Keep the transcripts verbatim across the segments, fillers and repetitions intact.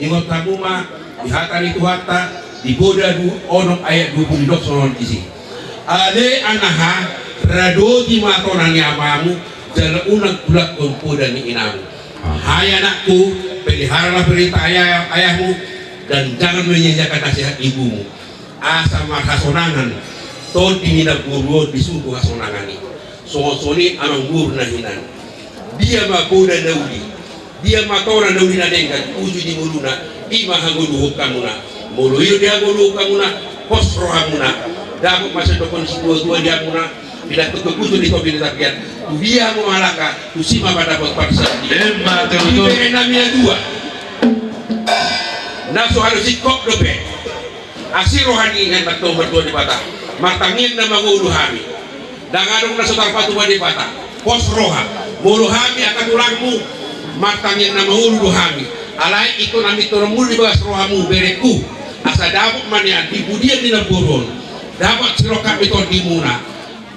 Ingot hamu ma di hata ni Tuhanta, di Poda du-, onom ayat dua pulu, didok songon on disi: Ale anaha, radoti ma tona ni amamu, jala unang tulangkon poda ni inamu. Hai anakku, peliharalah perintah ayah, ayahmu, dan jangan menyanyiakan nasihat ibumu. Asa marhasonangan tondi ni namboru on di surgo hasonangan i. Songon, songon i amangboru na hinan. Dia ma poda na uli, dia ma tona na uli na denggan uju di ngoluna, i ma hangoluhon hamuna. Molo i do dihangoluhon hamuna, pos rohamuna. Dapot ma sian dohonon ni situatua di hamuna, pinantuk tu uju ni topi ni tapian. Tu dia hamu mangalangka, tusi ma mandapot parsandian. Emma tutu. Ibere nami na dua, na so halu singkop dope. Asi roha ni inganan na martua Debata, martangiang na mangolu hami. Ndang adong na so tarpatupa Debata. Pos roha. Molo hami angka tulangmu, martangiang na mangolu do hami. Alai ingkon ambiton muna di bagas rohamu, berengku. Asa dapot ma nian di pudian ni namboru on, dapot sirongkap ni tondimuna,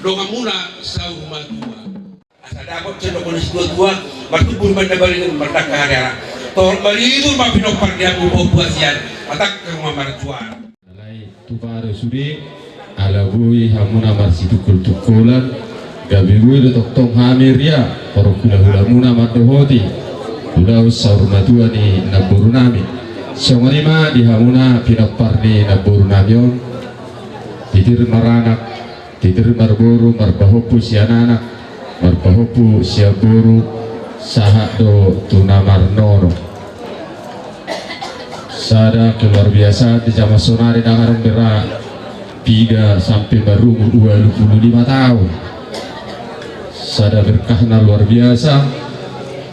donganmuna saur matua. Asa dapot sian dohonon ni situatua, martumbur ma na balga, mardangka hariara. Torop maribur ma pinompar di hamu pahompu hasian, matangkang ma marjuara. Alai tupa do sude, ala boi hamuna marsitungkoltungkolan, gabe boi do tongtong hami ria, parhulahulamuna mandohoti ulaon saur matua ni namborunami. Songon i ma di hamuna pinompar ni namborunami on, titir maranak, titir marboru, marpahompu sian anak, marpahompu sian boru, sahat do tu na marnono. Sada keluarbiasaan di jaman sonari, ndang adong be ra piga sampe marumur ualu pulu lima taon. Sada berkah na luar biasa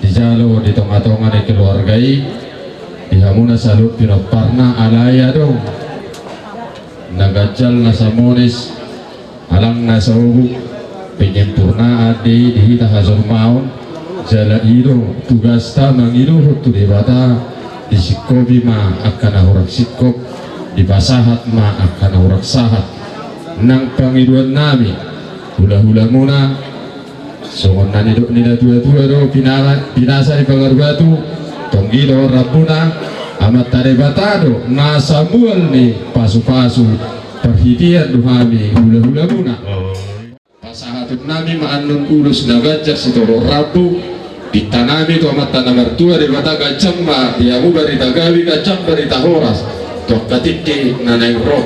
dijalo di tongatonga ni keluarga i, di hamuna saluhut pinomparna. Alai adong na ganjal, na samones, alang na saobuk, penyempurnaan do i di hita hajolmaon. Jala i do tugasta mangidohon tu Debata, disingkopi ma angka na hurang singkop, dipasahat ma angka na hurang sahat. Nang pangidoannami, hulahulamuna, songon na nidok ni natuatua do, pina-, pinasa di pagar batu, tonggi do rambu na, Amanta Debata do na samual ni pasupasu. Parhitean do hami hulahulamuna. Pasahatonnami ma annon ulos na ganjang sitolong rambu, pintanami tu Amanta na martua Debata, ganjang ma di hamu barita gabe, ganjang barita horas tu angka tingki na naeng ro.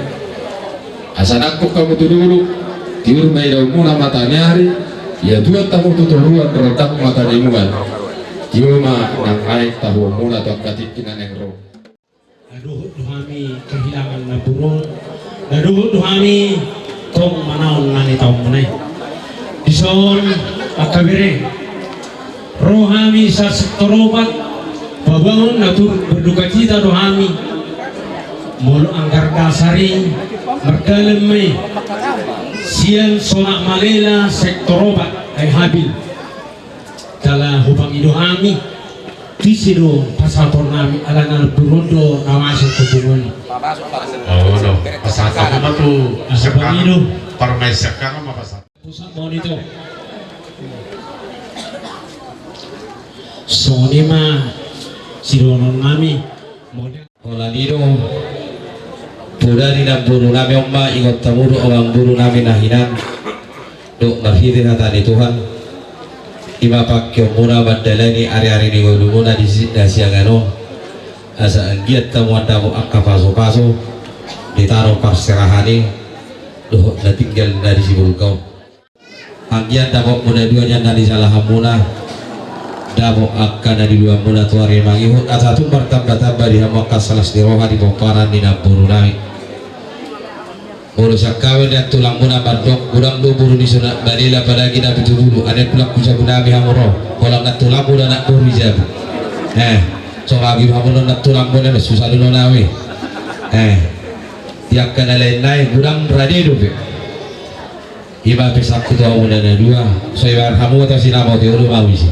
Asa nangkok hamu tu dolok, tiur ma idaonmuna mata ni ari, ia tuat hamu tu toruan, rondang mata ni mual. Tio ma nang aek tahuonmuna tu angka tingki na naeng ro. Na dohot do hami kehilangan namboru on, na dohot do hami tong manaon na nitaonmuna i. Dison angka bere, ro hami sian sektor opat, pabangun na turut berdukacita do hami. Molo anggar dasar i mardalan ma i sian Sonak Malela sektor opat, ai habil. Jala hupangido hami, disi do pasahatonnami, ala na namboru on do na masuk tu punguan i. Olo, pasahaton ma tu. Hupangido. Parmaen siangkangan ma pasahat. Pusat monitor. Songon i ma sidohononnami. Holan i do poda ni namborunami on ma, ingot hamu do amangborunami na hinan, dohot marhite hata ni Tuhan, i ma pangkeonmuna mandalani ariari ni ngolumuna di si-, na siangan on. Asa anggiat hamu mandapot angka pasupasu di tano parserahan i, dohot na tinggal na di Sibolga on. Anggiat dapotmuna dua nian na nisalahanmuna, dapot angka na niluluanmuna tu ari mangihut, asa tung martambatamba di hamu angka las ni roha di pomparan ni namborunami. Molo siangkangan nian tulangmuna mandok, godang do boru ni Sonak Malela, apalagi na pitubulu, ane tulang tu jabunami hamu ro, holan na tulangmuna anak boru i jabu. Eh, so magi hamu non na tulangmuna, na susah do nami. Eh, di angka na lain nai godang rade dope. I ma pesanku tu hamuna na dua, so ibaen hamu ma tu sinamot i, olo ma isi.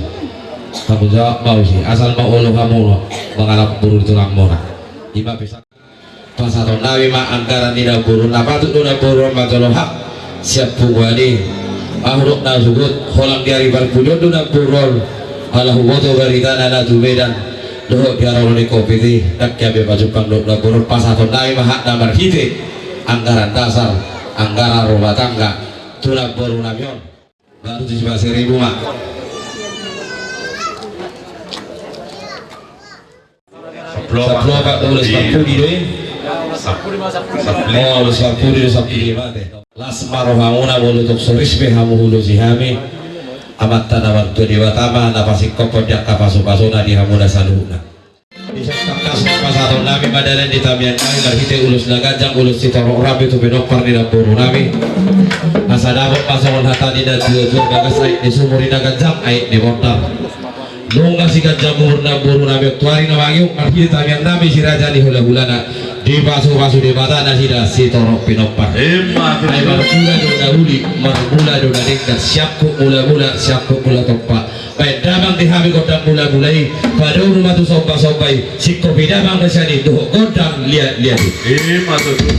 Hamu jawab ma isi, asal ma olo hamu mangalap boru ni tulangmuna. I ma pesan. Pasahatonnami ma anggaran ni namboru, na patut do namboru on manjalo hak sian punguan i. Ahu dohot na suhut, holan di ari parpudi on do namboru on, ala huboto baritana na tu Medan. Dohot di haroro ni kopi i, ndang hea be pajumpang dohot namboru, pasahaton nami ma hatna marhite anggaran dasar, anggaran rumah tangga tu namboru nami on. Baru tujuh belas ribu ma. Sampulu opat do, ulos sampulu do i. Oh, ulos sampulu do, sampulu lima te. Las ma rohamuna molo tung so ris be hamu hulosi hami. Amanta na martua Debata ma na pasingkophon di angka pasupasuna di hamuna saluhutna. Di son tangkas pasahaton nami ma dalan di tamiang nami marhite ulos na ganjang, ulos sitorop rambu tu pinompar ni namboru nami. Asa dapot ma songon hata ni natuatua, bagas aek ni sumur i na ganjang aek ni bondar. Nunga siganjang umur namboru nami on tu ari na mangihut marhite tamiang nami si raja ni hulahulana, dipasupasu Debata nasida sitorop pinompar. Ima tutu. Ai marmula do na uli, marmula do na denggan, siangkup mulamula, siangkup mula tompa. Baen damang di hami gondang mulamula i, padomu ma tu sombasomba i, singkopi damang na sian i dohot gondang liatliat i. Ima tutu.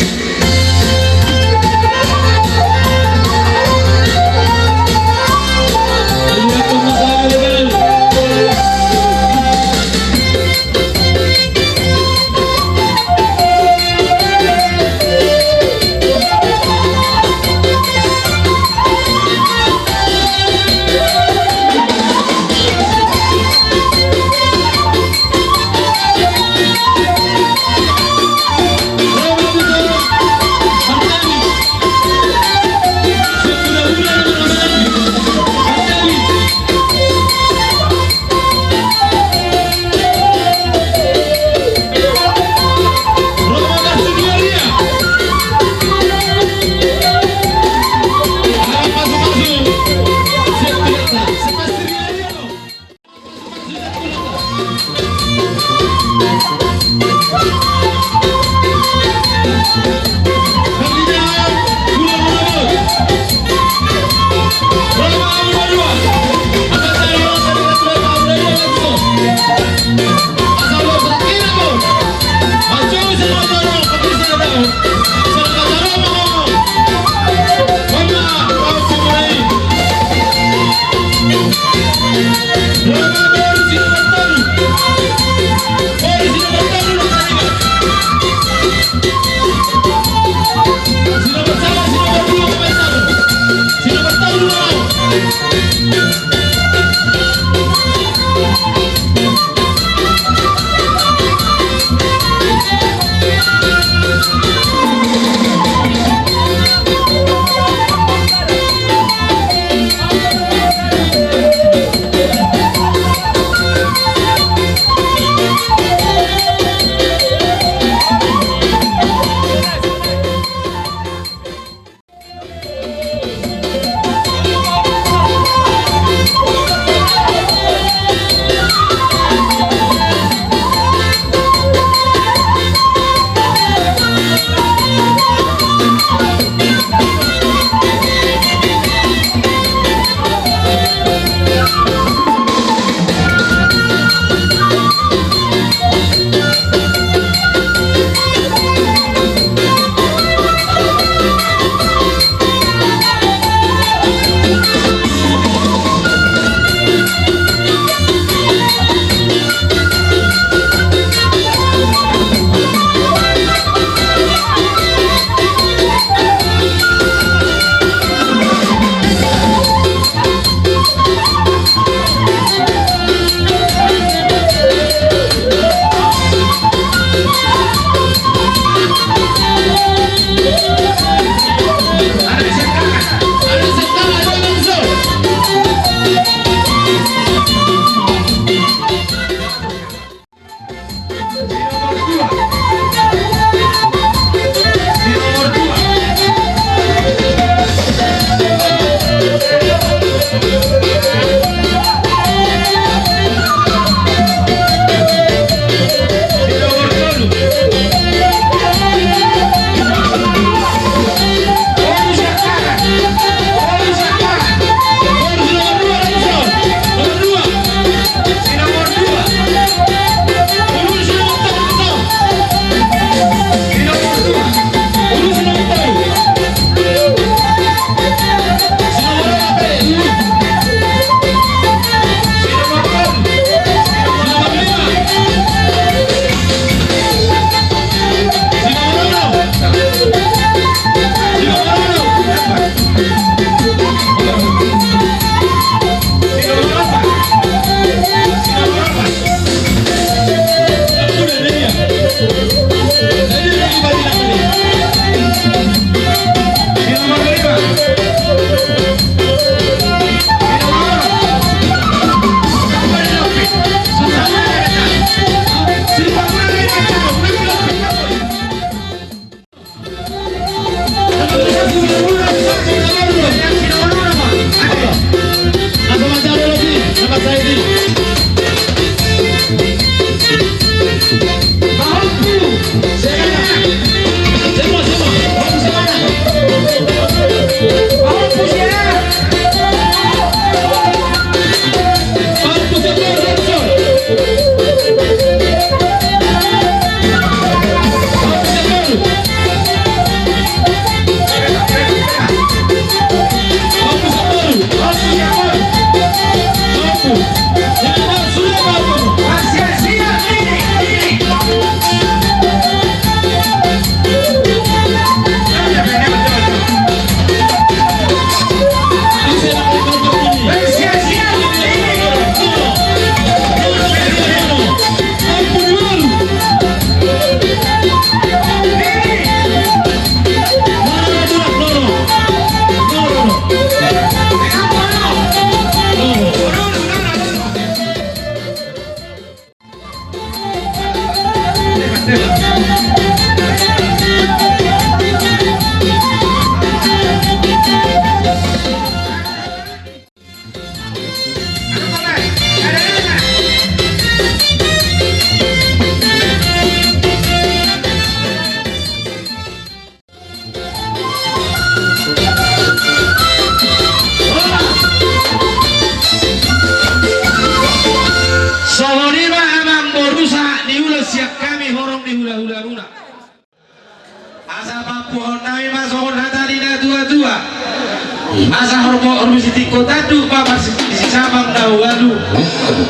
Asa horbo-, horbo sitingko tanduk ma parsisisamang na ualu,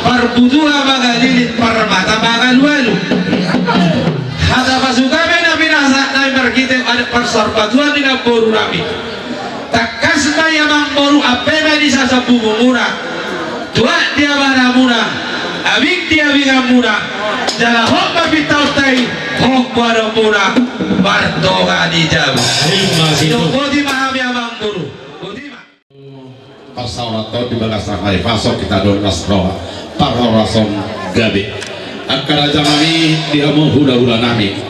parbutuha mangalilit, parmata mangalualu. Hata pasupasu ma na pinasahat nami marhite adat parsaurmatuaon ni namboru nami. Tangkas ma i amangboru, ampe ma di sasambungmuna, tuat di amanamuna, abing di abinganmuna, jala hot ma pintaonta i, hot ma adopanmuna, martonga ni jabu. Ima tutu. Sidok boti ma hami amangboru. Boti ma. Parsaoranta di bagasan hami, pasok hita dohot las roha, parhorasan gabe. Angka raja nami, di hamu hulahula nami.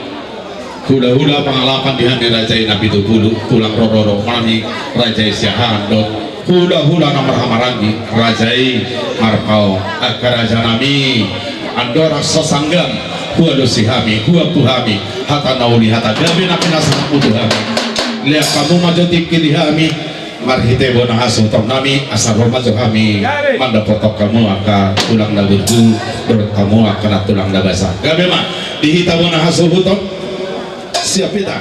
Hulahula pangalapan di hami raja i na pitu pulu, tulang rororo nami raja i Siahaan dohot hulahula na marhahamaranggi raja i Marpaung. Angka raja nami, andorang so sanggang hualusi hami, huampu hami hata na uli, hata gabe na pinasahatmu tu hami. Lean hamu ma jo tingki di hami, marhite bona hasuhuton nami, asa ro ma jo hami mandapothon hamu angka tulang na burju dohot hamu angka na tulang na basa. Gabe ma di hita bona hasuhuton. Siap hita.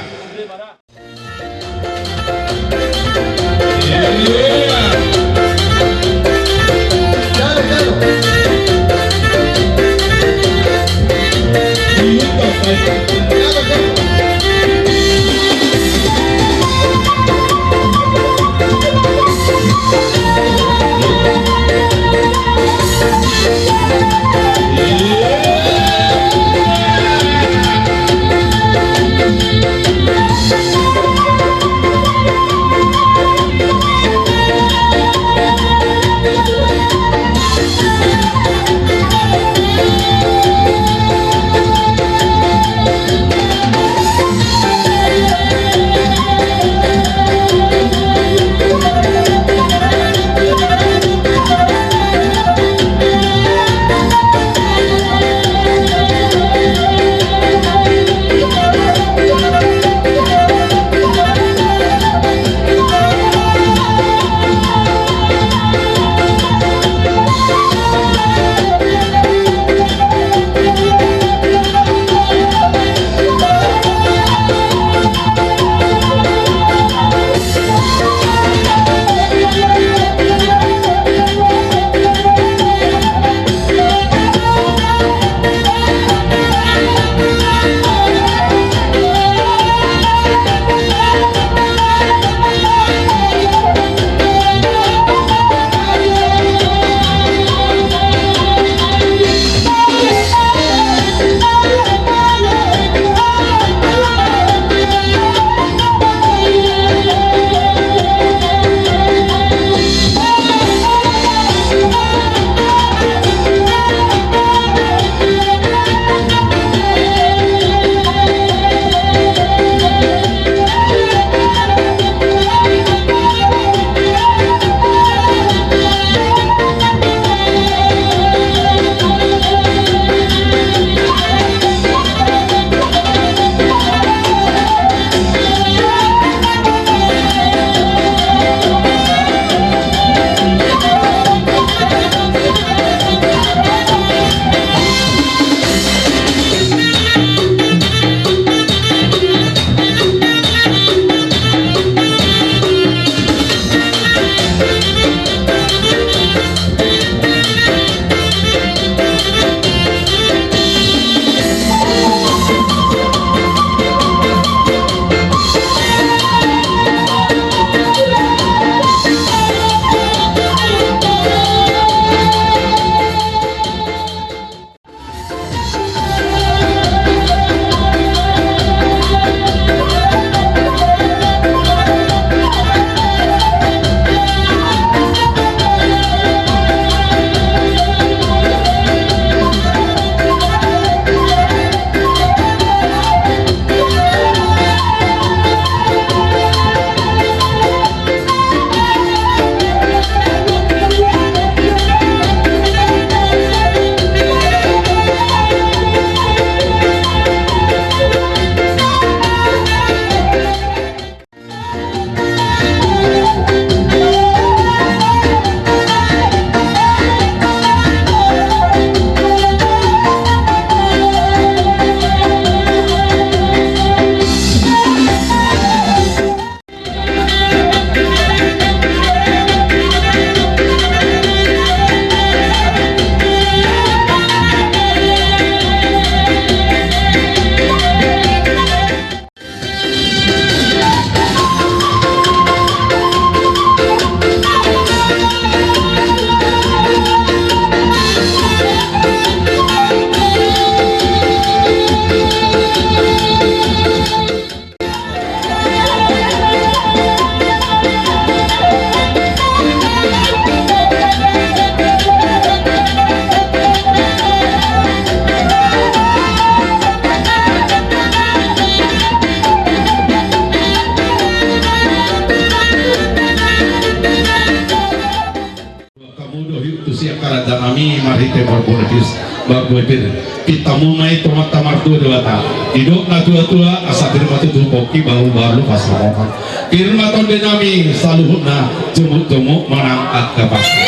Sian karajanami marhite marbue pir, marbue pir. Pinta muna i tu amanta martua Debata. Didok na tua-tua, asa pir ma tutu pongki, bahulbahul pansalongan. Pir ma tondenami saluhutna, jomuk-jomuk manang angka pasti.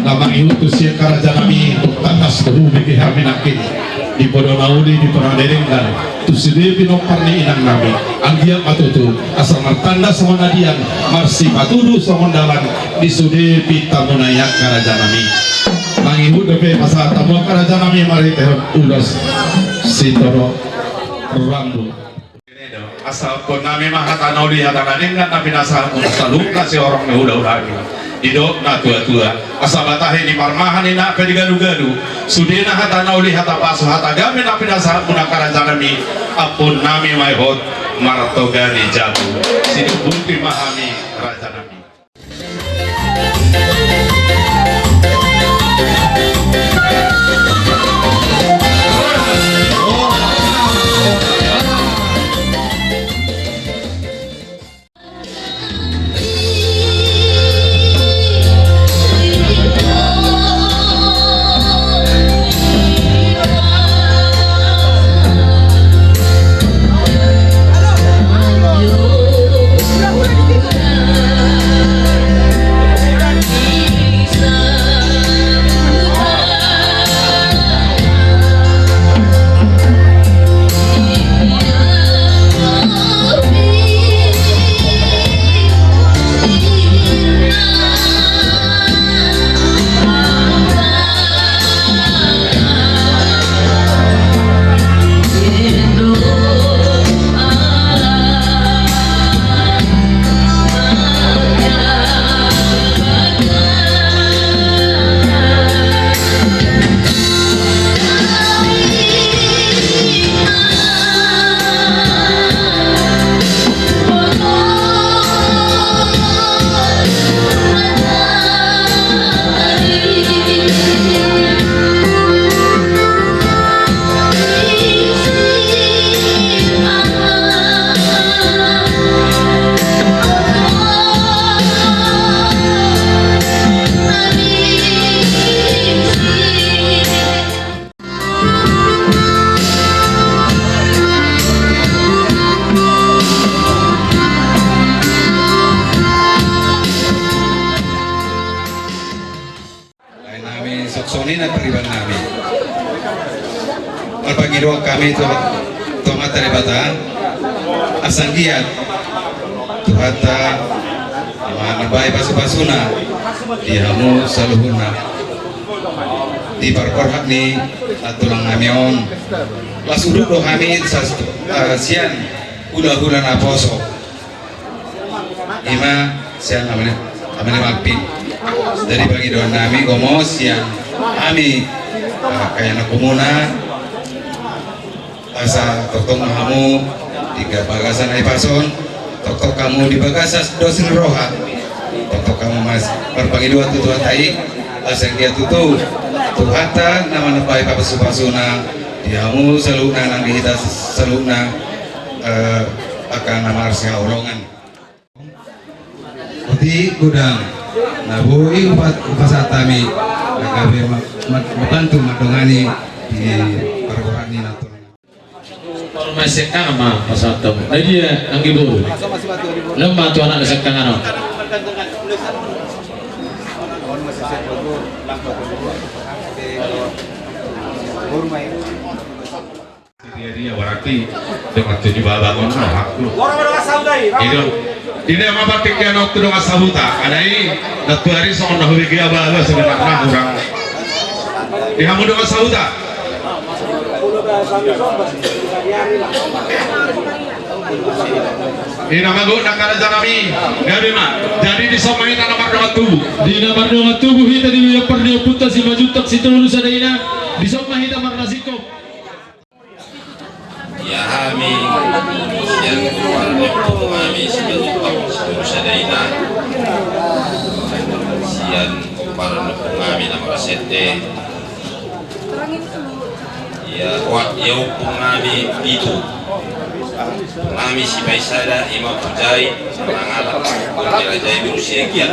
Na mangihut tu sian karajanami, tangkas do hubege hami nangkin. Di poda na uli, di poda na denggan, tu sude pinompar ni inangnami, anggiat ma tutu asa martanda songon adian, marsipatudu songon dalan di sude pinta muna i angka rajanami. Mangihut dope pasahat hamu angka rajanami marhitehon ulos sitodok rambu. Asa ampuonnami ma hata na uli hata na denggan na pinasahatmuna saluhutna sian horong ni hulahulami. Didok na tua-tua, asa batahi ni parmahan, inna pe di galu-galu. Sudena hata na uli, hata pasu, hata gabe na pinasahatmuna angka rajanami, ampuonnami ma i hot martoga ni jabu. Sidung boti ma hami rajanami. Lae nami, songon i na pariban nami. Marpangidoan hami tu, tu Amanta Debata, asa anggiat Tuhanta ma mambahen pasupasuna di hamu saluhutna. Di parborhat ni nantulang nami on, las udut do hami sas-, eh, sian hulahula naposo. Ima sian amane, amane Malpi. Jadi pangidoan nami gomo sian hami, ah, angka anak komuna, asa tongtong ma hamu di bagasan Aipas on, tongtong hamu di bagasan dos ni roha. Tongtong hamu mas marpangidoan tu Tuhanta i, asa anggiat tutu Tuhanta na mambahen pasupasuna di hamu saluhutna nang di hita saluhutna, eh, angka na marsihaholongan. Otik godang na boi hupa-, hupasahat hami, na gabe ma-, ma-, mambantu mandongani di parborhat ni nantulang. Parumaen sengkang ma pasahat hamu. Na dia anggi boru? Lam ma tu anak na sengkang anak. Dia, dia, berarti dengan tujuh babang on, nah, hakku. Ido. Ido ma patik ya, nontu dongan sahuta. Ada i, nantu ari songon na hubege aba-aba sebenarna kurang. Di hamu dongan sahuta. Ina mago na karaja nami, gabe ma. Jadi di son ma hita na mardongan tubu. Di na mardongan tubu hita di parniompunta Simanjuntak Sitolu Sada Ina, di son ma hita marnasingkop. Ia hami, sian parniompunta hami Simanjuntak Sitolu Sada Ina, sian parniompunta hami na marasente. Ia, wa, ia ompung nami pitu. Nami sipaisada ima Pujai, Mangalap, Pujai Raja i Berusia Giat.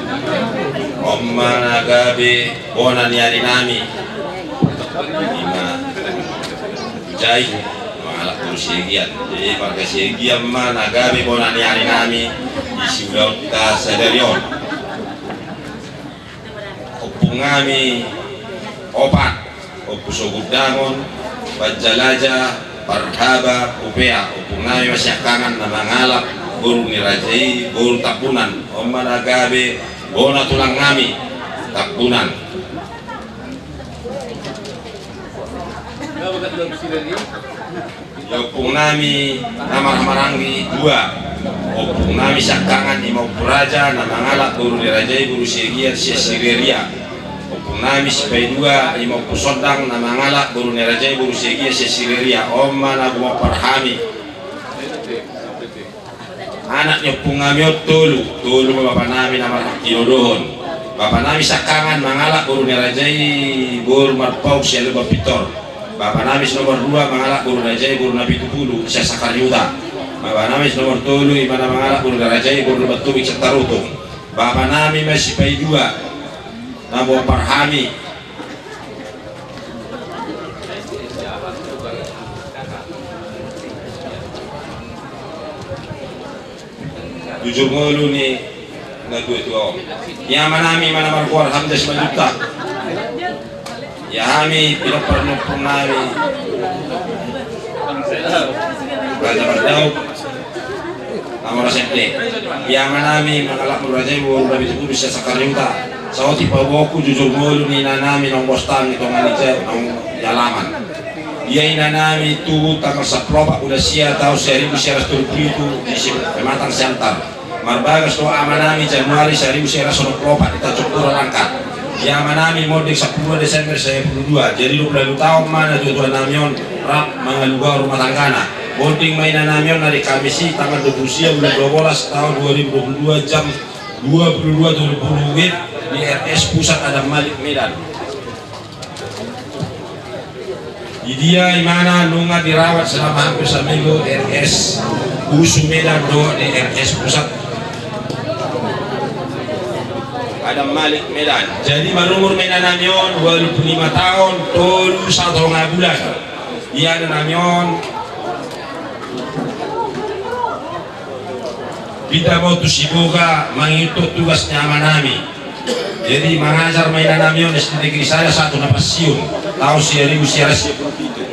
On ma na gabe bona ni ari nami. Ima jai mangalap boru Siagian. Jadi marga Siagian ma na gabe bona ni ari nami di siulaonta sadari on. Ompung nami opat, Ompu Sogundangon, Panjalaja, Parhaba, Pupea. Ompung nami ma siangkangan na mangalap boru ni raja i boru Tambunan. On ma na gabe bona tulang nami Tambunan. Ia ompung nami na marhahamaranggi dua. Ompung nami siangkangan ima Ompu Raja na mangalap boru ni raja i boru Siagian sian Sireria. Ompung nami sipaidua ima Ompu Sondang na mangalap boru ni raja i boru Siagian sian Sireria. On ma na humompar hami. Anak ni ompung nami on tolu, tolu ma bapa nami na martinodohon. Bapa nami siangkangan mangalap boru ni raja i boru Marpaung sian Lumban Pintor. Bapa nami si nomor dua mangalap boru ni raja i boru Napitupulu sian Sangkariuta. Bapa nami si nomor tolu ima na mangalap boru ni raja i boru Lumban Tubing sian Tarutung. Bapa nami ma sipaidua na humompar hami. Jujur ngolu ni natuatua on. Ia ama nami ima na margoar Hamzah Simanjuntak. Ia hami pinompar ni ompung nami Raja Mardauk. Amora sende. Ia ama nami mangalap boru ni raja i boru Napitupulu sian Sangkariuta. Saotik paboaonku jujur ngolu ni ina nami naung bostan di tonga ni jabu naung di alaman. Ia ina nami tubu tanggal sampulu opat bulan sia taon saribu sia ratus tolu pulu pitu di si Pematang Siantar. Marbagas do ama nami Januari saribu sia ratus onom pulu opat di Tanjung Pura Langkat. Ia ama nami monding sampulu dua Desember saribu sia ratus dua pulu dua. Jadi dua pulu taon ma natuatua nami on rap mangaluga rumah tanggana. Monding ma ina nami on ari Kamis i tanggal dua pulu sia bulan dua belas taon dua ribu dua pulu dua jam dua pulu dua tolu pulu W I B di R S Pusat Adam Malik Medan. Di dia imana nunga dirawat selama hampir saminggu R S Usu Medan dohot di R S Pusat Adam Malik Medan. Jadi marumur ma ina nami on dua pulu lima taon tolu satonga bulan. Ia ina nami on pinda ma on tu Siboga mangihuthon tugas ni ama nami. Jadi mangajar ma ina nami on S D Negeri sada satu na pensiun taon saribu sia ratus sia pulu pitu.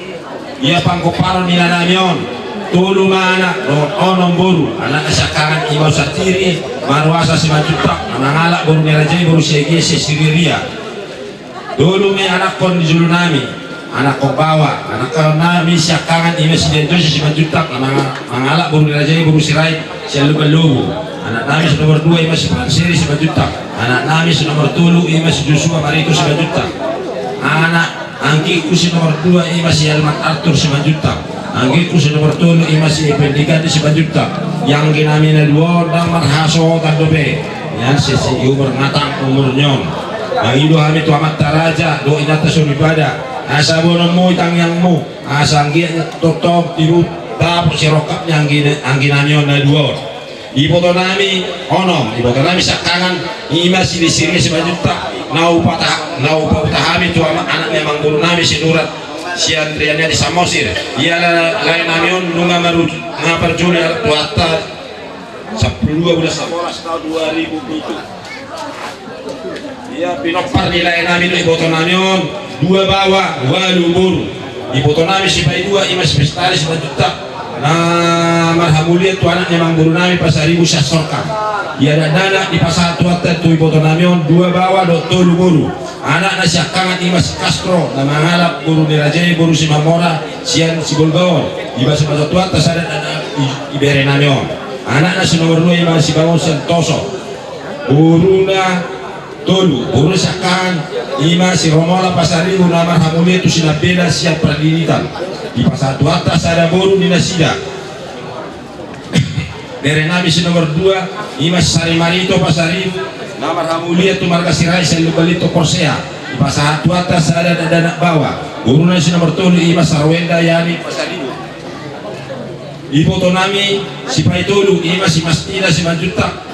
Ia panggomparon ni ina nami on tolu ma anak dohot onom boru. Anakna siangkangan ima Santiri Maruasa Simanjuntak na mangalap boru ni raja i boru Siagian sian Sireria. Tolu ma anakkon ni jolo nami, anakkon baoa. Anakkon nami siangkangan ima si Dianjosi Simanjuntak na manga-, mangalap boru ni raja i boru Sirait sian Lumban Lobu. Anak nami si nomor dua ima si Panseri Simanjuntak. Anak nami si nomor tolu ima si Joshua Marito Simanjuntak. Anak anggingku si nomor dua ima si Helmat Arthur Simanjuntak. Anggingku si nomor tolu ima si Ependi Gandhi Simanjuntak. Ia anggi nami na dua on ndang marhasohotan dope. Nian sesi umur matang umur ni on. Mangido hami tu amanta raja dohot inanta soripada asa boanonmu i tangiangmu asa anggiat tongtong tibu dapot sirongkap ni anggi, anggi nami on na dua on. Iboto nami onom, iboto nami siangkangan ima si Desiria Simanjuntak na hupata-, na hupauta hami tu ama-, anak ni amangboru nami si Nurat sian Riania di Samosir. Ia la-, lae nami on nunga maru-, nunga parjolo tu atas sampulu dua bulan sabolas taon dua ribu pitu. Ia pinompar ni lae nami dohot iboto nami on dua baoa ualu boru. Iboto nami sipaidua ima si Bestari Simanjuntak na marhamulian tu anak ni amangboru nami Pasaribu sian Sorkam. Ia dakdanak dipasahat Tuhanta tu iboto nami on dua baoa dohot tolu boru. Anakna siangkangan ima si Kastro na mangalap boru ni raja i boru Simamora sian Sibolga on. Dipasahat Tuhanta sada anak i-, ibere nami on. Anakna si nomor dua ima si Bangun Santoso. Boruna tolu, boruna siangkangan ima si Romola Pasaribu na marhamulian tu Sinambela sian Pardiditan. Dipasahat Tuhanta sada boru di nasida. Bere nami si nomor dua ima si Sari Marito Pasaribu na marhamulian tu marga Sirait sian Lumban Lintong Porsea. Dipasahat Tuhanta sada dakdanak baoa. Boruna si nomor tolu i ma si Sarwenda Yani Pasaribu. Ibotonami si paitolu i ma si Mastina Simanjuntak.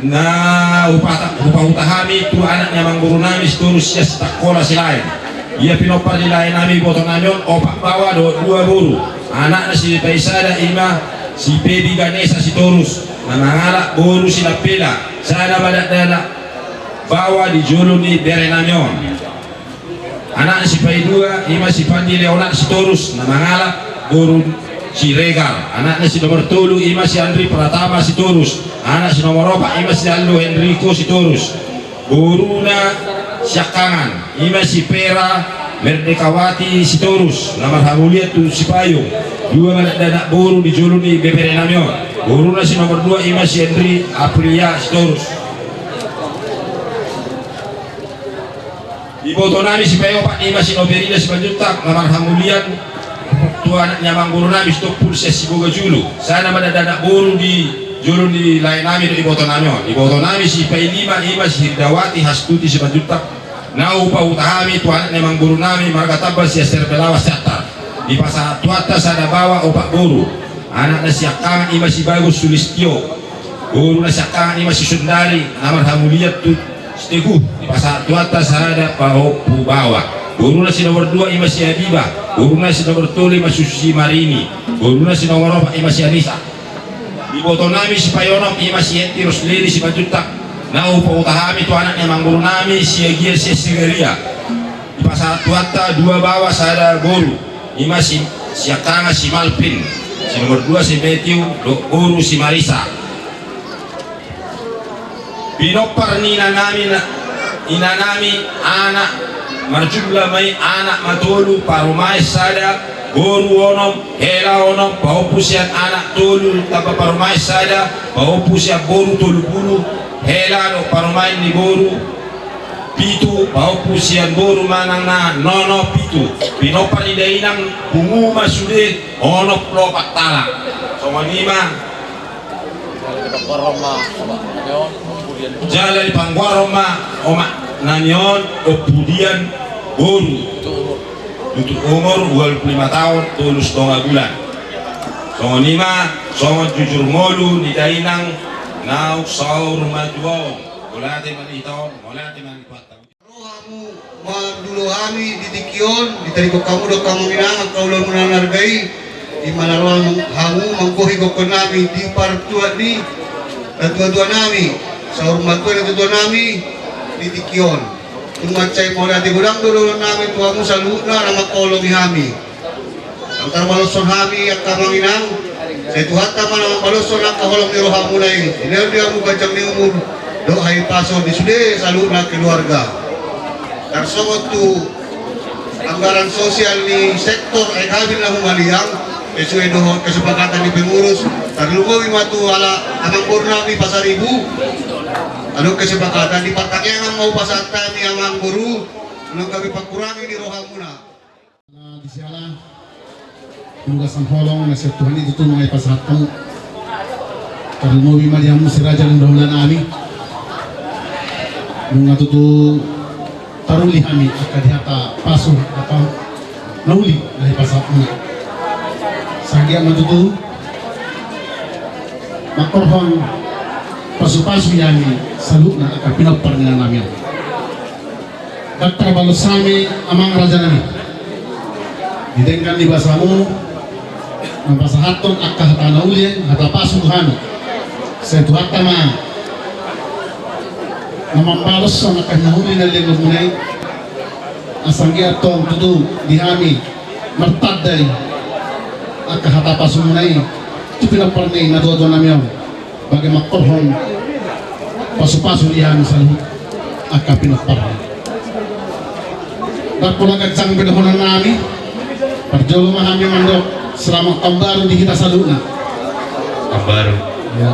Na hupa-, hupahuta hami tu anak ni amangborunami Sitorus sian Sitangkola Silaen. Ia pinompar ni laenami ibotonami on opat baoa dohot dua boru. Anakna si paisada i ma si Pebi Ganesa Sitorus na mangalap boru si Nampela, sada ma dakdanak baoa di jolo ni berenami on. Anakna si paidua i ma si Pandi Leonard Sitorus na mangalap boru Siregar. Anakna si nomor tolu i ma si Andri Pratama Sitorus. Anak si nomor opat i ma si Aldo Henrico Sitorus. Boruna siangkangan i ma si Pera Merdekawati Sitorus na marhamulian tu Sipayung. Dua ma dakdanak boru di jolo ni beberenami on. Boruna si nomor dua i ma si Andri Aprilia Sitorus. Ibotonami si paopat i ma si Noberida Simanjuntak na marhamulian tu anak ni amangborunami Sitompul sian Siboga Julu. Sada ma dakdanak boru di jolo ni laenami dohot ibotonami on. Ibotonami si pailima i ma si Hirdawati Hastuti Simanjuntak. Na hupahuta hami tu anak ni amangborunami marga Tambal sian Serpelawas Siantar. Dipasahat Tuhanta sada baoa opat boru. Anakna siangkangan i ma si Bagus Sulistio. Boruna siangkangan i ma si Sundari na marhamulian tu Siteguh. Dipasahat Tuhanta sada pahompu baoa. Boruna si nomor dua i ma si Adiba. Boruna si nomor tolu i ma si Susi Marini. Boruna si nomor opat i ma si Anisa. Ibotonami si paonom i ma si Enti Rosleni Simanjuntak. Na hupahuta hami tu anak ni amangborunami Siagian sian Sigaria. Dipasahat Tuhanta dua baoa sada boru. I ma si, siangkangan si Malvin, si nomor dua si Matthew, dohot boru si Marisa. Pinompar ni inanami na, inanami anak marjumlah ma i anak ma tolu, parumaen sada, boru onom, hela onom, pahompu sian anak tolu tamba parumaen sada, pahompu sian boru tolu pulu, hela dohot parumaen ni boru pitu, pahompu sian boru manang na nono pitu. Pinompar ni dainang pungu ma sude onom pulu opat halak. Songon i ma. Jala dipanggoarhon ma omak nami on ompu dian boru. Tutu umur ualu pulu lima taon tolu satonga bulan. Songon i ma songon jujur ngolu ni dainang naung saur matua on. Mauliate ma di hita on, mauliate ma di Tuhanta. Ro hamu mandulo hami di tingki on, ditadingkon hamu dohot hamu inang angka ulaon na marharga i, di na ro hamu manggohi gokhon nami di partuat ni natuatua nami, saur matua ni natuatua nami di tingki on. Tung mansai mauliate godang do dohonon nami tu hamu saluhutna na mangkaholongi hami. Ndang tarbalashon hami angka amang inang, sai Tuhanta ma na mambalashon angka holong ni rohamuna i, dilehon di hamu ganjang ni umur dohot hahipason di sude saluhutna keluarga. Tarsongon tu anggaran sosial ni sektor aek habil na humaliang, sesuai dohot kesepakatan ni pengurus, tarlumobi ma tu halak amangboru nami Pasaribu, adong kesepakatan di partangiangan ma hupasahat hami amangboru, unang gabe pangkurangi ni rohamuna. Na di siala, di bagasan holong na sian Tuhan i tutu nunga dipasahat hamu. Tarlumobi ma di hamu si raja ni hulahula nami. Nunga tutu taruli hami angka di hata pasu, hata na uli na dipasahat muna. Sai anggiat ma tutu mangkorhon pasupasu i hami saluhutna angka pinompar ni inanami on. Ndang tarbalos hami amang raja nami. Di denggan ni basamu, na pasahathon angka hata na uli, hata pasu tu hami. Sai Tuhanta ma na mambalos angka na uli na lelengmuna i. Asa anggiat tong tutu di hami martanda i angka hata pasumuna i tu pinompar ni natuatua nami on. Bahen mangkorhon pasupasu di hami saluhut angka pinompar. Ndang pola ganjang be dohonon nami. Parjolo ma hami mandok selamat tahun baru di hita saluhutna. Tahun baru. Ya.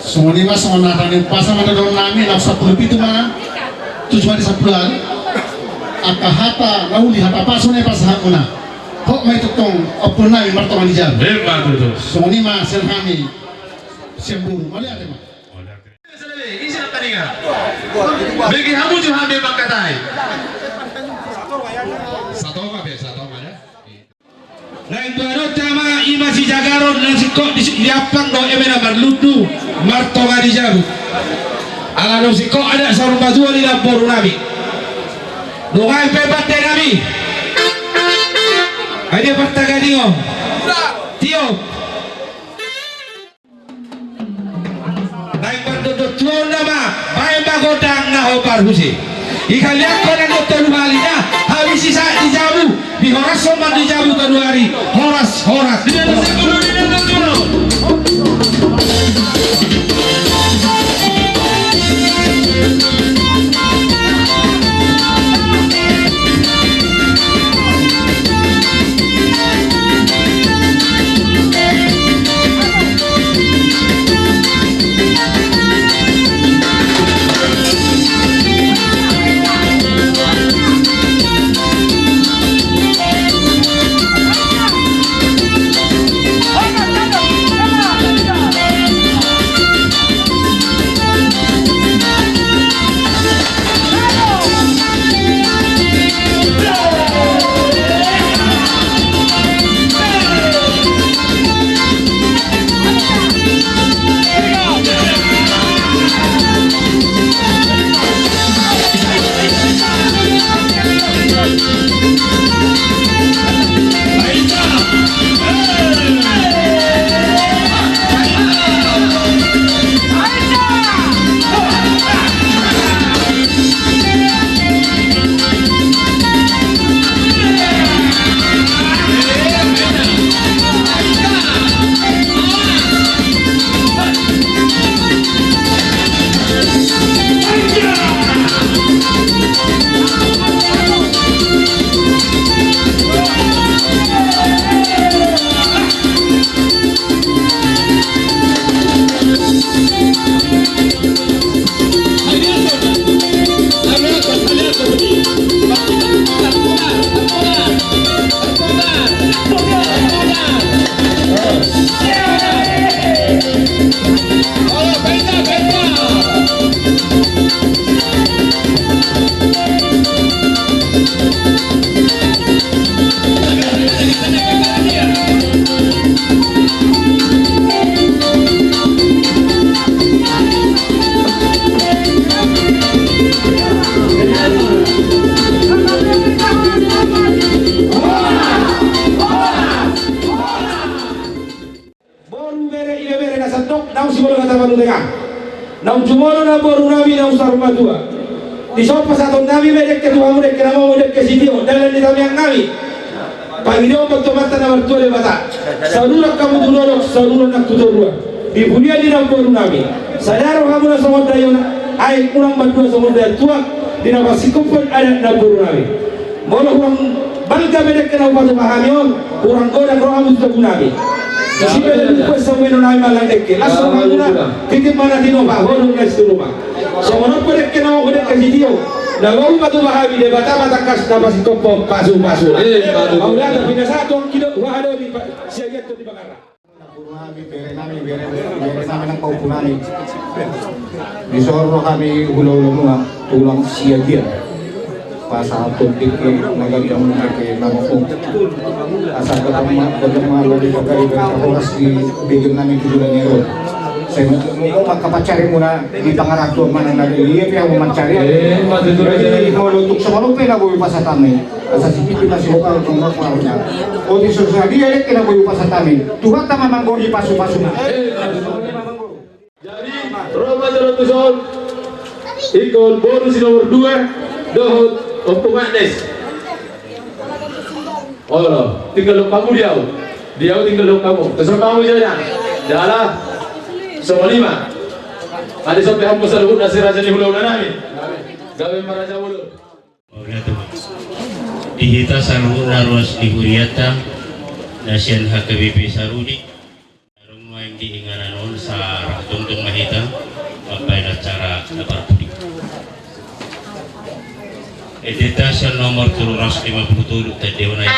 Songon i ma songon hata ni umpasa ma dohonon nami, na sampulu pitu ma, tujuh hari sampulu hari. Angka hata na uli, hata pasu na dipasahat muna. Hot ma i tongtong ompu nami martonga ni jabu. Emma tutu. Songon i ma sian hami sian boru. Mauliate ma. Ise na taringa? Bege hamu jo hami mangkatai. Satonga be, satonga da. Naeng boanonta ma i ma sijagaron na singkop di, di ampang dohot eme na marlundu martonga di jabu. Ala do singkop adat saur matua ni namboru nami. Nunga pe pande nami. Ai dia partagadingon. Tio. Naeng mandondon tuaon nama, baen ma gondang na hombar muse. Ingkon liakkon nang tolu hali na, habis i sahat di jabu, dihorashon ma di jabu tolu hali, horas, horas. Boru, bere, ibebere na sandok, naung sibola na tabalu tengah. Naung jumolo namboru nami naung saur matua. Dison pasahaton nami ma dengke tu hamu, dengke na momo, dengke sitio, dalan ni tamiang nami. Pangidoan ma tu Amanta na martua Debata. Saluran hamu tu dolok, saluran nang tu toruan. Di pudian ni namboru nami. Sada do hamu na songon daion aek, unang mandua songon daion tuak. Di na parsingkophon adat namboru nami. Molo hurang balga be dengke na hupatupa hami on, hurang godang rohamu tu jabu nami. Disi pe na dumpuan samueno nami manang dengke. Las rohamuna, titi ma na tinopa, hodong na situruma. Songon on pe dengke na momo, dengke sitio. Na boi hupatupa hami, Debata ma tangkas na parsingkophon pasupasuna. Mauliate. Pinasahat tu anggi do, huadopi siagian tu di Bakarna. Namboru nami, bere nami, bere, bere nami nang pahompu nami. Dison ro hami hulahula muna, tulang Siagian. Pasahathon dengke na ganjang, dengke na momo. Asa godang ma, godang ma, bere, bere, bere, horas di bege nami tu joloan ni ari on. Sai molo angka pancari muna di pangarantoan manang na dia pe hamu mancari. Jadi molo tung songon on pe na boi pasahat hami. Asa sititi ma sihol tu na marhuna. Otik so sadia dengke na boi pasahat hami. Tuhanta ma manggori pasupasuna. Jadi ro ma jolo tuson. Ingkon boru si nomor dua dohot Ompung Agnes. Olo, tinggal dohot hamu di au. Di au tinggal dohot hamu. Terserah hamu jala. Jala. Songon i ma. Adi sampe hamu saluhutna si raja ni hulahula nami. Gabe ma raja bolon. Mauliate ma. Di hita saluhutna ruas ni hurianta na sian H K B P Sarudi. Adong nuaeng di inganan on, saraha tongtong ma hita mambahen acara na parpudi. Endenta sian nomor tolu ratus lima puluh tolu, tandahon aek.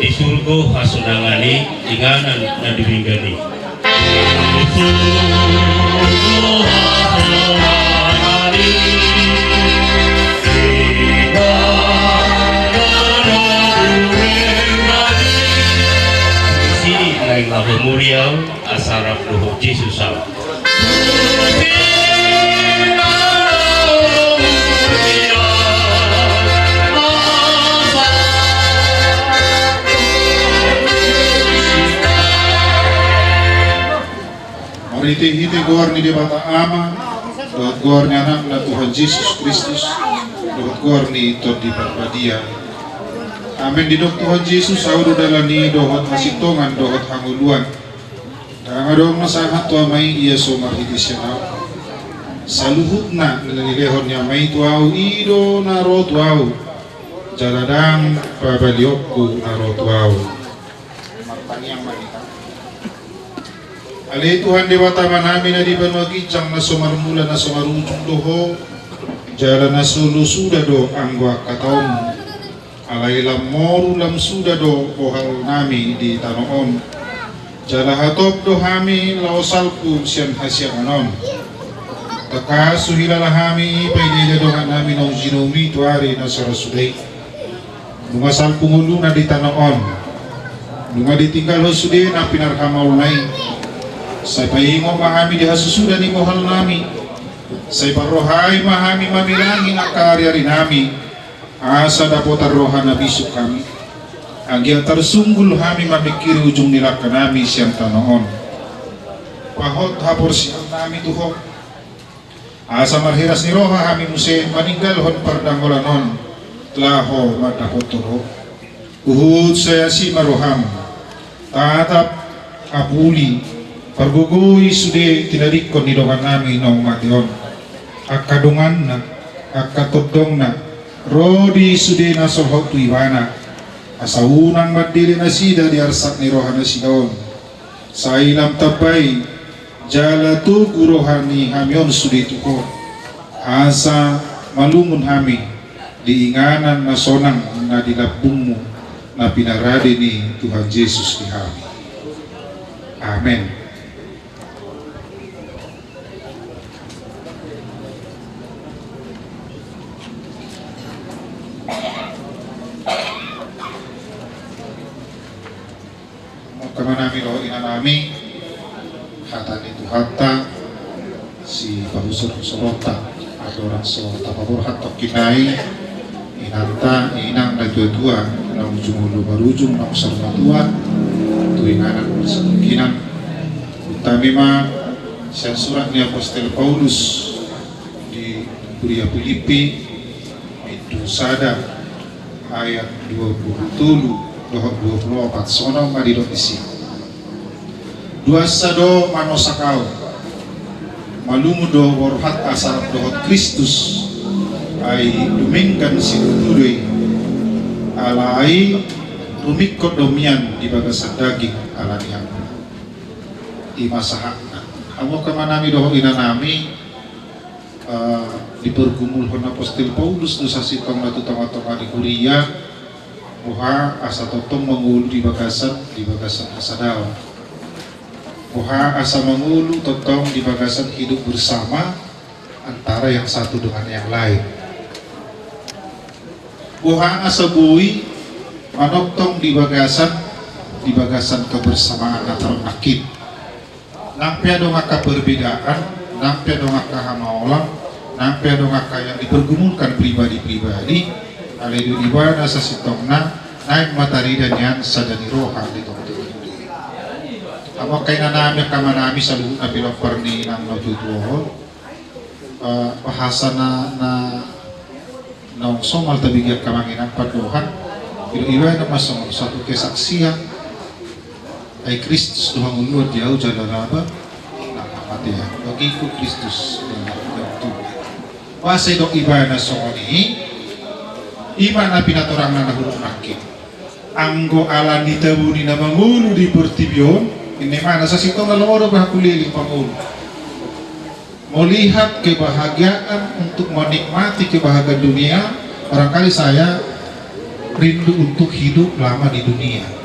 Di surgo hasonangan i, inganan na dumenggan i. Di surgo hasonangan i. Marhitehite goar ni Debata Ama, dohot goar ni Anakna Tuhan Jesus Kristus, dohot goar ni Tondi Parbadia. Amen. Didok Tuhan Jesus, Ahu do dalan i dohot hasintongan dohot hangoluan. Ndang adong na sahat tu Ama i ia so marhite sian Ahu. Saluhutna na nilehon ni Ama i tu Ahu, i do na ro tu Ahu, jala ndang pabalionku na ro tu Ahu. Martangiang ma hita. Ale Tuhan Debata Amanami na di banua ginjang, na so marmula na so marujung do Ho, jala na so olo suda do anggo angka taonMu. Alai lam moru lam suda do bohalnami di tano on. Jala hatop do hami laho salpu sian hasiangan on. Tangkas huhilala hami paidaida dongannami naung jinoum i tu ari na so ra suda i. Nunga salpu ngoluna di tano on. Nunga ditinggalhon sude na pinarhamaolna i. Sai paingot ma hami di hasusuda ni bohalnami. Sai parrohai ma hami mamilangi angka ariarinami. Asa dapotan roha na bisuk hami, anggiat tarsunggul hami mamingkiri ujung ni langkanami sian tano on. Pahot haporseaonnami tu Ho, asa marhiras ni roha hami muse maninggalhon pardanggolan on, laho mandapothon Ho. Huhut sai asi ma rohaM. Tatap, apuli, pargogoi sude tinadingkon ni dongannami naung mate on. Angka donganna, angka tondongna, ro di sude na solhot tu Ibana. Asa unang mandele nasida di arsak ni rohanasida on. Sai lam tambai, jala togu roha ni hami on sude tu Ho. Asa malungun hami di inganan na sonang na di lambungMu na pinarade ni Tuhan Jesus di hami. Amen. Angka amanami dohot inanami, hata ni Tuhanta sipahusorhusoronta, andorang so tapaborhat tongkin nai inanta, inang na tuatua, naung jumolo marujung, naung saur matua, tu inganan marsitonginan. Hutami ma sian surat ni apostel Paulus di huria Pilippi, bindu sada, ayat dua pulu tolu dohot dua pulu opat, songon on ma didok disi. Duansa do manosak ahu, malungun do borhat asa rap dohot Kristus, ai dumenggan situtu do i. Alai rumingkot do mian di bagasan daging ala ni ahu. I ma sahatna. Hamu angka amanami dohot inanami, eh, dipargumulhon apostel Paulus do sasintongna tu tongatonga ni huria, boha asa tongtong mangolu di bagasan, di bagasan hasadaon. Boha asa mangolu tongtong di bagasan hidup bersama antara yang satu dengan yang lain. Boha asa boi manongtong di bagasan, di bagasan kebersamaan na tarnangkin. Nang pe adong angka perbedaan, nang pe adong angka hamaolan, nang pe adong angka yang dipergumulkan pribadi-pribadi, alai di ibana sasintongna naeng ma tarida nian sada ni roha di tongatonga. Hamu angka inanami, angka amanami saluhutna, pinompar ni inang na tuatua on. Eh, bahasa na, na naung somal tabege angka amang inang pandohan, ido ibana ma songon satu kesaksian. Ai Kristus do hangoluan di ahu jala laba na hamatean, bagiku Kristus jala laba na tubu. Boasa idok ibana songon i? I ma na pinatorangna na hurang nangkin. Anggo ala ni tabo ni na mangolu di portibi on, inna ibana, sasintongna lomo do bahen huleleng mangolu. Melihat kebahagiaan untuk menikmati kebahagiaan dunia, barangkali saya rindu untuk hidup lama di dunia.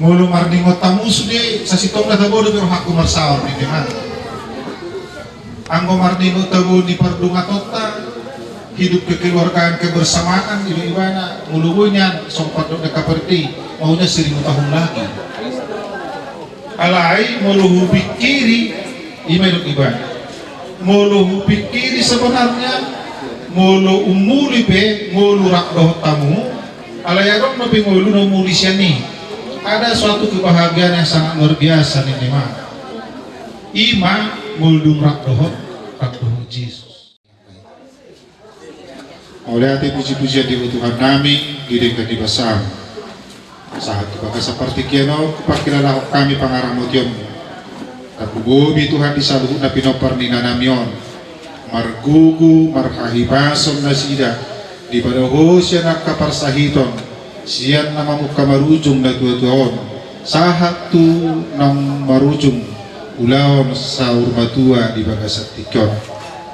Molo marningot hamu sude, sasintongna tabo do be rohangku marsaor, ninna ibana. Anggo marningot tabo ni pardongatonta, hidup kekeluargaan, kebersamaan, ido ibana, molo boi nian, songon pandok ni angka pardenggan, maunya seribu tahun lagi. Alai molo hupingkiri, i ma didok ibana. Molo hupingkiri sebenarnya, molo umuli pe ngolu rap dohot hamu, alai adong dope ngolu na umuli sian i. Ada suatu kebahagiaan yang sangat luar biasa ninna ibana. I ma molo dung rap dohot, rap dohot Jesus. Mauliate puji-pujian di Ho Tuhan nami, di denggan ni basaM. Sahat tu bagasan partingkian on, pangkilalahon hami pangaramotionMu. Tarlumobi Tuhan di saluhut na pinompar ni inanami on. Margogo, marhahipason nasida, dipadao Ho sian angka parsahiton, sian na mamungka marujung na tua-tua on, sahat tu naung marujung ulaon saur matua di bagasan tingki on.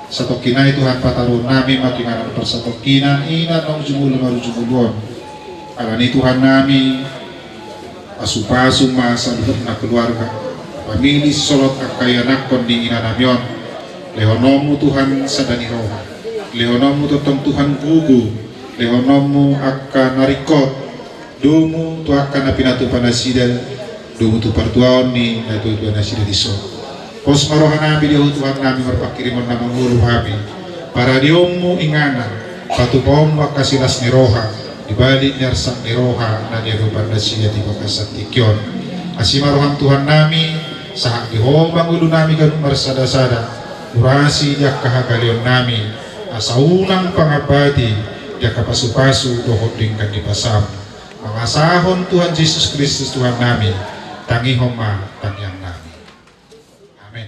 Satongkin nai Tuhan, pataruhon nami ma tu inganan parsatongkinan i na naung jumolo marujung ulaon. Alani i Tuhan nami, pasu-pasu ma saluhutna keluarga, pamili sisolhot angka ianakhon ni inanami on. LehononMu Tuhan sada ni roha, lehononMu tongtong Tuhan gogo, lehononMu angka na ringkot, domu tu angka na pinatupa nasida, domu tu partuaon ni na tua-tua nasida dison. Pos ma roha nami di Ho Tuhan nami, marpanghirimon na mangolu hami, paradeonMu inganan, patupaonMu angka silas ni roha, di balik ni arsak ni roha na niadopan nasida di bagasan tingki on. Asi ma rohaM Tuhan nami, sahat di Ho ma ngolu nami ganup marsada-sada, urasi di angka hagaleon nami, asa unang pangambati di angka pasu-pasu dohot denggan ni basaM. Mangasahon Tuhan Jesus Kristus Tuhan nami, tangihon ma tangiang nami. Amen.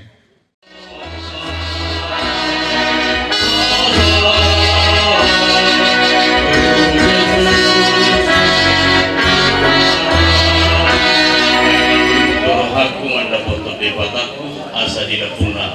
Rohangku mandapot Debataku, asa dilambungna.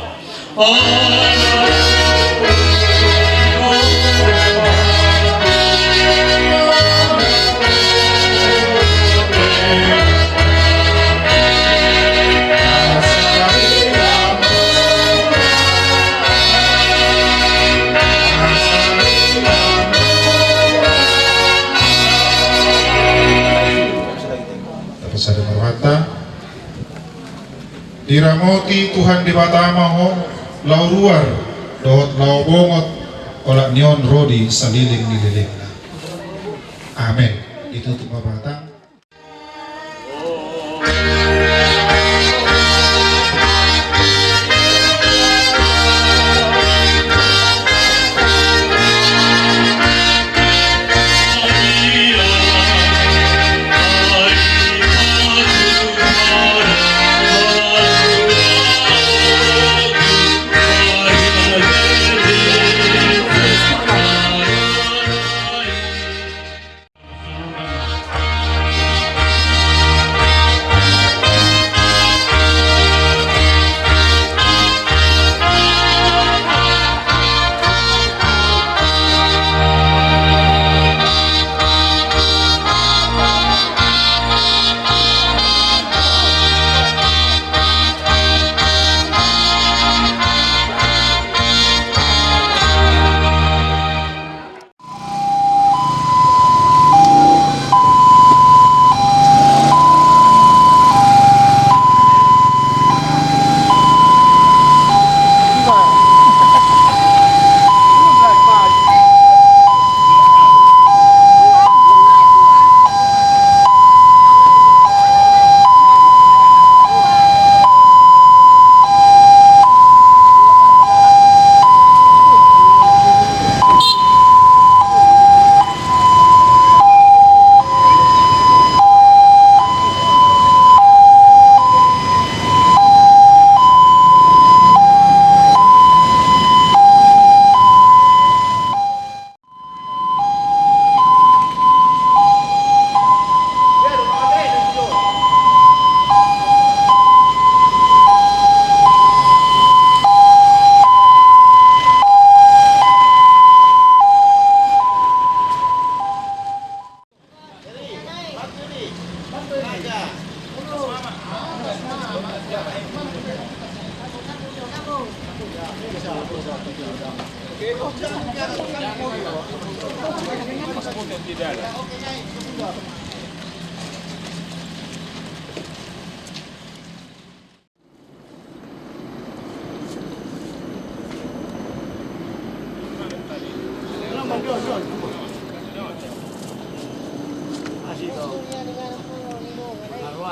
Tapasada ma rohanta. Diramoti Tuhan Debata ma ho, laho ruar dohot laho bongot, olat ni on ro di saleleng ni lelengna. Amen. Ditutup ma batang.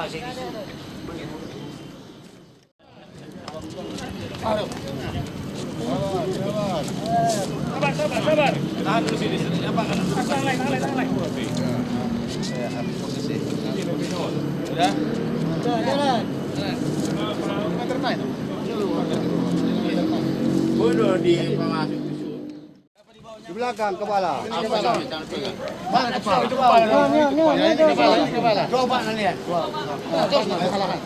Sabar, sabar, sabar. Tangan lai, tangan lai, tangan lai. Sudah? Sudah, jalan. Udah di. Di belakang kepala. Mana kepala? Mana kepala? Nah, nah, nah, nah, nah. Coba, nah, lihat. Wah. Nah, terus, nah, kesalahan.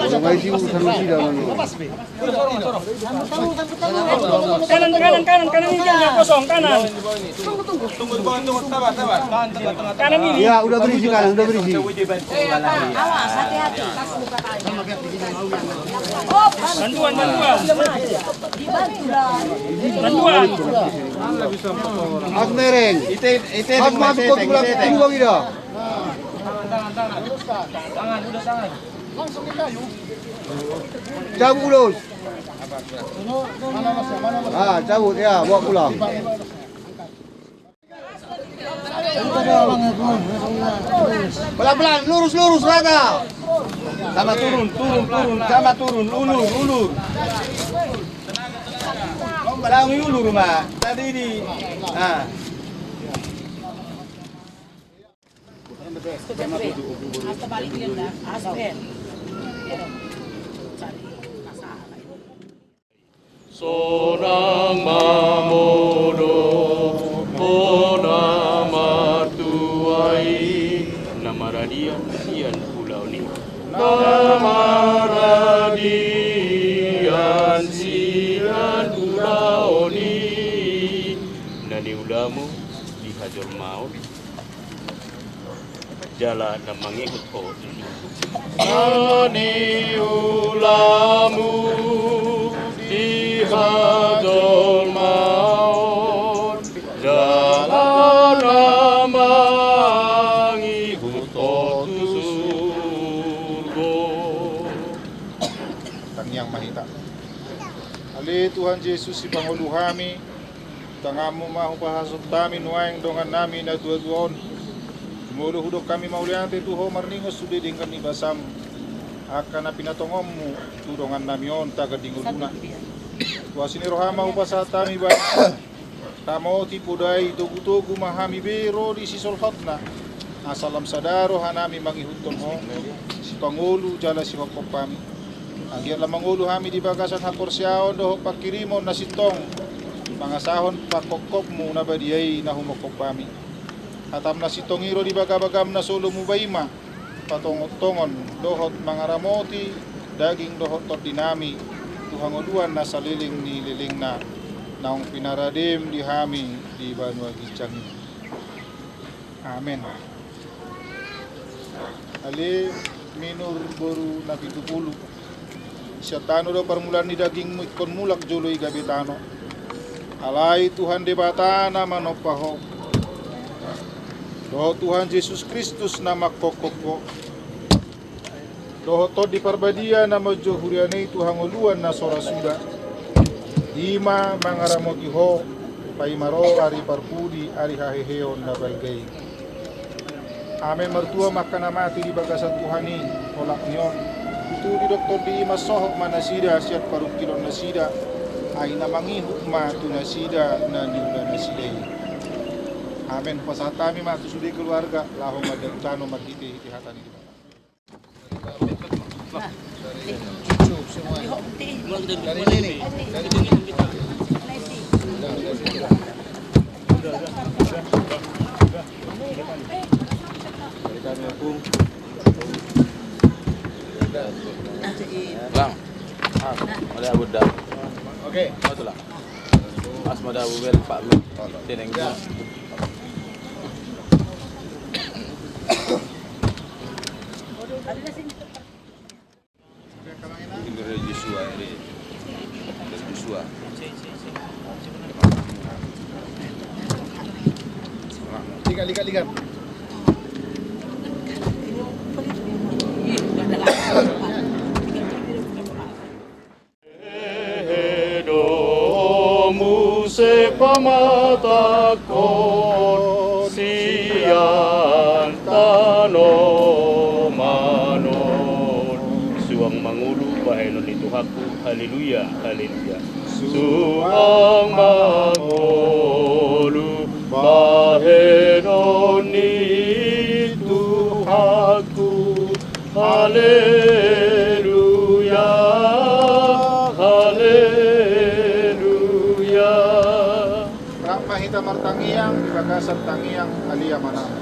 Coba isi urusan lu tidak, Bang. Kanan, kanan, kanan, kanan ini jangan kosong, kanan. Tunggu, tunggu, tunggu, sabar, sabar. Kanan ini. Ya, udah berisi kanan, udah berisi. Awas, hati-hati. Bantuan, bantuan. Bantuan. Mas Mereng. Mas masuk kau sebelah kedua kita. Cabut, Ulus. Ah, cabut ya, bawa pulang. Pelan-pelan, lurus, lurus, rata. Sama turun, turun, turun, sama turun, ulur, ulur. Laungi ulur, Mak. Tadi di, ah. Sonang mamodom hona martua i, na maradian sian ulaon i. Na maradian sian ulaon i, na niulamu di hajolmaon. Jala na mangihut ho tu surgo. Na niulamu di hajolmaon, jala na mangihut ho tu surgo. Tangiang ma hita. Ale Tuhan Jesus, sipangolu hami, tanganmu ma hupasahat hami nuaeng dongannami na tuatua on. Jumolo hudok hami mauliate tu ho marningot sude denggan ni basam, angka na pinatongonmu tu dongannami on tagan di ngoluna. Tu asi ni roham ma hupasahat hami bahen ramoti podai, togutogu ma hami be ro di sisolhotna. Asa lam sada rohanami mangihuthon ho, sipangolu jala sihophop hami. Anggiat lam mangolu hami di bagasan haporseaon dohot pangkirimon na sintong, mangasahon panghophopmu na badia i na humophop hami. Hatam na sintong i ro di bagabagam na so lomo baima, patongontongon dohot mangaramoti daging dohot tondinami tu hangoluan na saleleng ni lelengna, naung pinaradem di hami di banua ginjang i. Amen. Ale Minur boru Napitupulu, sian tano do parmulaan ni dagingmu, ingkon mulak jolo i gabe tano. Alai Tuhan Debata na manompa ho, dohot Tuhan Jesus Kristus na manghophop ho, dohot Tondi Parbadia na manjou huriana i tu hangoluan na so ra suda, i ma mangaramoti ho paima ro ari parpudi, ari haheheon na balga i. Amen. Martua ma angka na mate di bagasan Tuhan i, olat ni on. Tutu didok Tondi i, mansohot ma nasida sian parungkilon nasida, ai na mangihut ma tu nasida na niula nasida i. Amen. Hupasahat hami ma tu sude keluarga, laho mandabu tano marhitehite hata ni Debata. Bang. Oke. Mas, madabu bel, Pak. Teneng. Ini dari Joshua, ini. Dari Joshua. Liga, liga, liga. Domu se pamatangkon sian tano. Mangolu bahenon ni Tuhanku, haleluya, haleluya. Suang mangolu bahenon ni Tuhanku, haleluya, haleluya. Rap ma hita martangiang di bagasan tangiang Ale Amanami.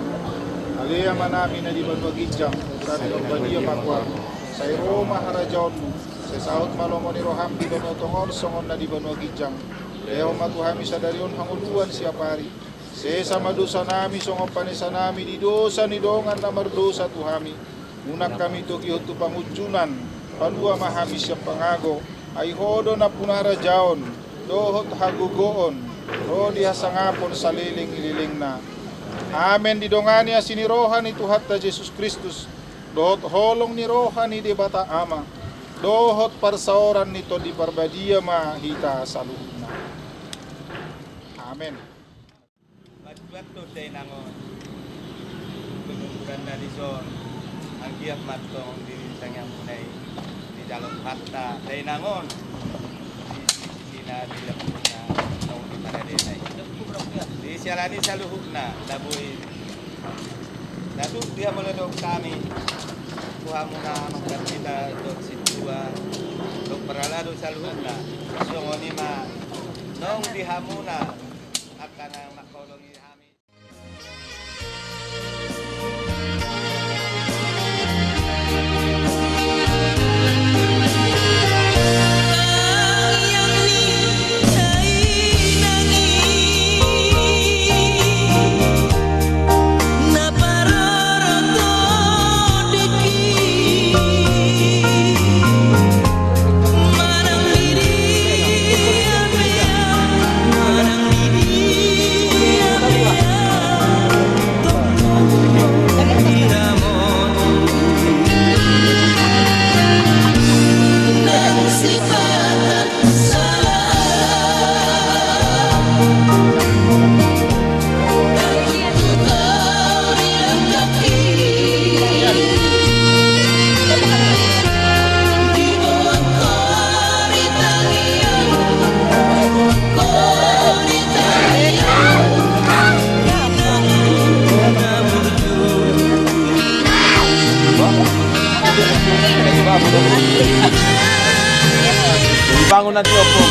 Ale Amanami na di banua ginjang, sai badia ma goarMu. Sai ro ma harajaonMu. Sai saut ma lomo ni rohaM di banua tonga on songon na di banua ginjang. Lehon ma tu hami sadari on hangoluan siapari. Sesa ma dosanami songon panesanami di dosa ni dongan na mardosa tu hami. Unang hami togihon tu pangunjunan. Palua ma hami sian pangago. Ai Ho do nampuna harajaon dohot hagogoon ro di hasangapon saleleng ni lelengna. Amen. Didongani asi ni roha ni Tuhanta Jesus Kristus dohot holong ni roha ni Debata Ama dohot parsaoran ni Tondi Parbadia ma hita saluhutna. Amen. Manjual do dainang on pengguguran na dison, anggiat ma tong di tangiangmuna i dijalo Tuhanta dainang on di sisina di lambungna naung di paradena i. Di siala ni saluhutna na boi na tuk di hamuna dohot hami tu hamuna mangkatita dohot sintua dohot parhalado saluhutna. Songon i ma nang di hamuna angka na mangholongi hami. Dibangun nanti opo.